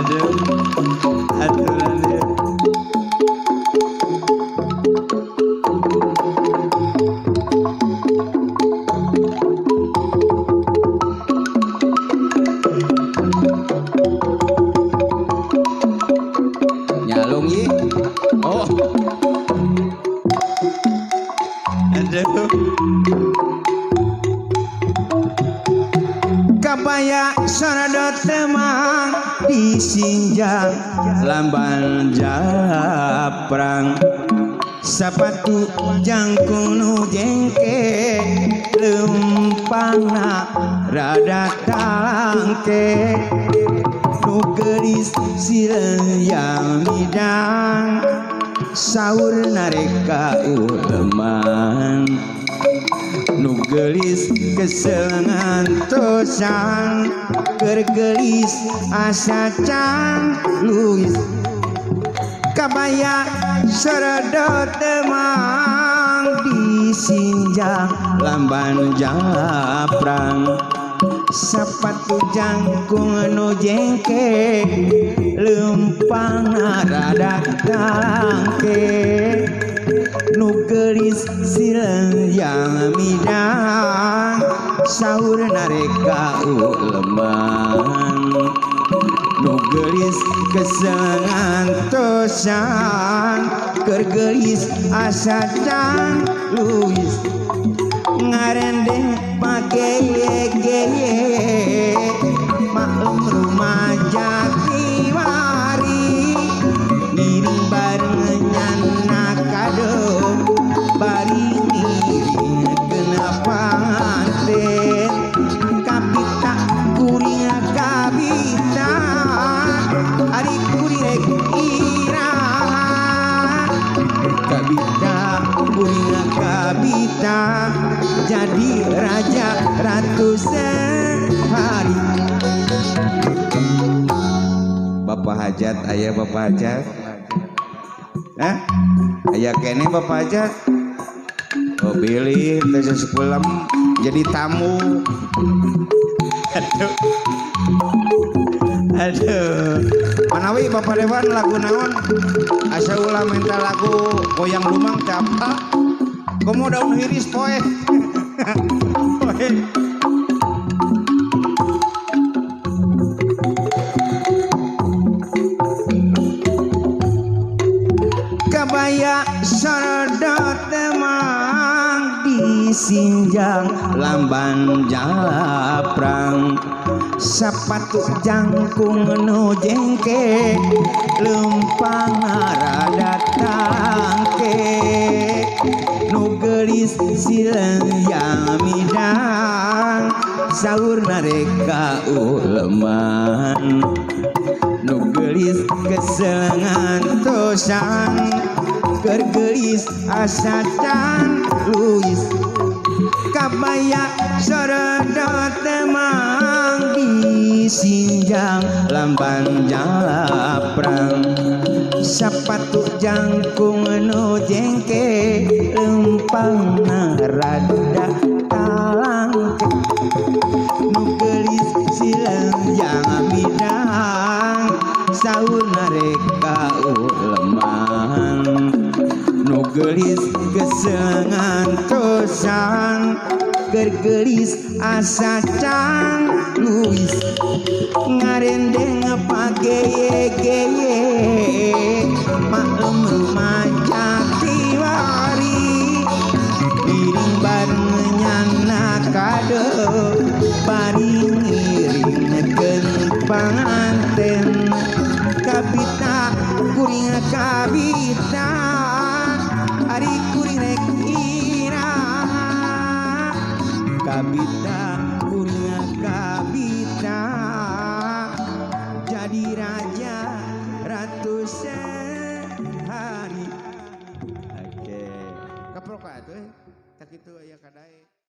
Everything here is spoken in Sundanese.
Aduh aturan nyalung ye. Oh aduh kabaya sarada temang di Sinjang lamban japrang sapatu jangkung nu jengke lempangna rada talangke nu geulis sileung midang saur nareka uleman nu geulis kesengan tosan keur geulis asa can luis kabaya sarada temang di Sinjang lamban japrang sapatu jangkung nu jengke lempang rada talangke nu geulis sileung midang saur nareka uleman nu geulis kesengan tosan keur geulis asa can luis ngarendeng pageye-geye maklum rumaja kiwari ngiring bareng nyana kado bari ngiring kenapa panganten kabita kuring kabita ari kuring rek iraha kabita kuring kabita jadi raja ratu sehari. Bapak hajat aya bapak hajat. Hah? Aya kene bapak hajat. Oh bilih teh sasepulam jadi tamu. Aduh. Aduh. Manawi Bapak Dewan lagu naon? Asa ulah minta lagu goyang lumang teh apa? Komo daun hiris poe. Poe. Kabaya sarada temang di Sinjang lamban japrang sapatu jangkung nu jengke lempang rada tangke nu geulis sileung midang saur nareka uleman nu geulis kesengan tosan keur geulis asa can luis kabaya sarada temang di Sinjang lamban japrang sapatu jangkung nu jengke lempang rada talangke nu geulis sileung midang saur nareka uleman nu geulis kesengan tosan keur geulis asa can luis ngarendeng pageye-geye maklum rumaja kiwari ngiring bareng nyana kado bari ngiringkeun panganten kabita kuring kabita ari kuring rek iraha kabita kuring kabita jadi raja ratu sehari. Oke, kaprok atuh tak kitu aya kadae.